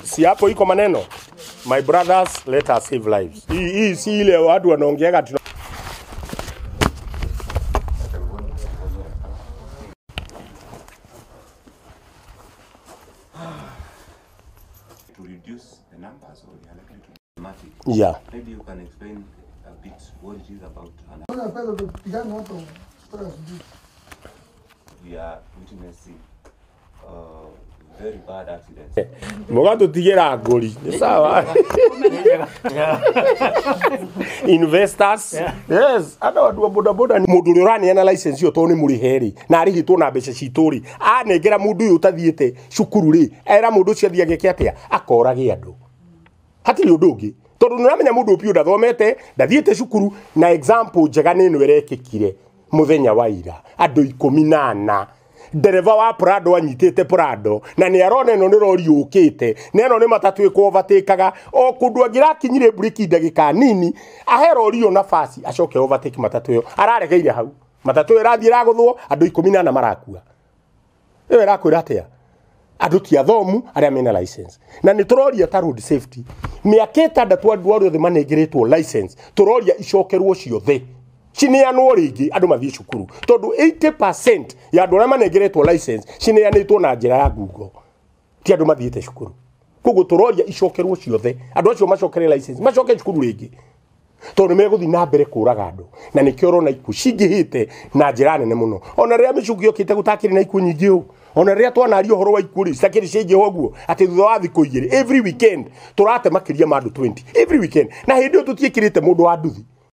Si hapo iko maneno, my brothers, let us save lives. Hii si ile watu wanaongeaga tuna to reduce the numbers or we are likely to dramatic. Yeah. Maybe you can explain a bit what it is about and we are witnessing very bad accidents. Mũgatũtigĩra ngũri nĩ sawa. Investors. Yes, andũ andũ a bodaboda nĩ mũndũ ũrĩa ũraneana license ĩyo tondũ nĩ mũrĩhe rĩ na arĩhĩtwo na mbeca citũ rĩ, anengera mũndũ ũyũ ũtathiĩte cukuru rĩ, era mũndũ ũcio athiĩ ageke atĩa, akorage andũ. Hatirĩ ũndũ ũngĩ tondũ nĩ ũramenya mũndũ ũyũ ndathomete, ndathiĩte cukuru, na example njega nĩ ĩno ĩrekĩkire mũthenya wa ira, andũ 14 ndereba wa Prado anyitĩte Prado na nĩ arona ĩno nĩ rori yũkĩte na ĩno nĩ matatũ ĩkũovatĩkaga o kũndũ angĩrakinyire breki ndagĩka nini ahe rori ĩyo nafasi acoke overtake matatũ ĩyo, araregeire hau matatũ ĩyo ĩrathiĩ ĩragũthwo andũ 14 marakua. Ĩyo ĩrakwĩra atĩa? Andũ ti athomu arĩa mena license. Na nĩ tũroria ta road safety mĩaka 6 andũ arĩa othe manengeretwo license tũroria icokerwo ciothe cineanwo rĩngĩ andũ mathiĩ cukuru tondũ 80% ya andũ arĩa manengeretwo license cineanĩtwo na njĩra ya Google, ti andũ mathiĩte cukuru. Koguo tũroria icokerwo ciothe andũ acio macokere license macoke cukuru rĩngĩ tondũ megũthiĩ na mbere kũraga andũ, na nĩkĩo ũrona ikuũ cingĩhĩte na njĩra nene mũno. Ona rĩrĩa mĩcungĩ yũkĩte gũtakĩrĩ na ikuũ nyingĩ ũũ, ona rĩrĩa twanaria ũhoro wa ikuũ rĩ citakĩrĩ ciaingĩha ũguo atĩ thutha wa thikũ 2 every weekend tũrate makĩria ma andũ 20 every weekend, na hĩndĩ ĩyo tũtiĩkĩrĩte mũndũ wa nduthi.